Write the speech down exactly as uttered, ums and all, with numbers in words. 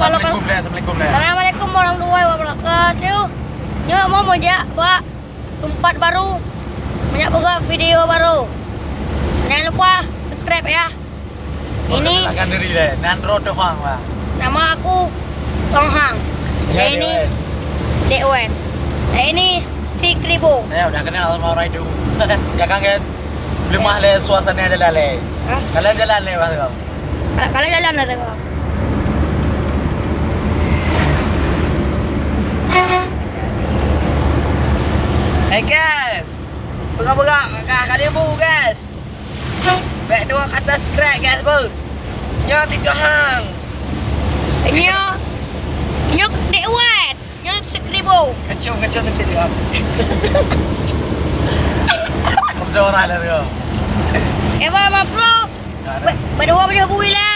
Assalamualaikum, Leh. Assalamualaikum, Leh. Assalamualaikum warahmatullahi wabarakatuh. Nyoe mau meujak bak tempat baru, meujak peugah video baru. Jangan lupa subscribe ya. Ini perkenalkan diri, Leh. Nan droe Tuang Hang, Bang. Nama aku Tuang Hang. Ya, dan ini Dek Wen. Dek Wen. Dan ini si Kribo. Saya udah kenal sama orang itu. Ya kan, guys? Belum mah, Leh, suasana jalan, Leh. Hah? Kalian jalan, Leh, Bang. Kalau, kalau jalan dah tengok. Hey guys, peugah-peugah ka, ka dibu guys. Bèk dua ka subscribe guys bu. Nyoe Tito Hang. Nyoe, nyoe Dek Wan. Nyoe Sekribo. Kacau, kacau nanti dia. Berdoa lah dia. Emang mah bro. Berdua baju bui lah.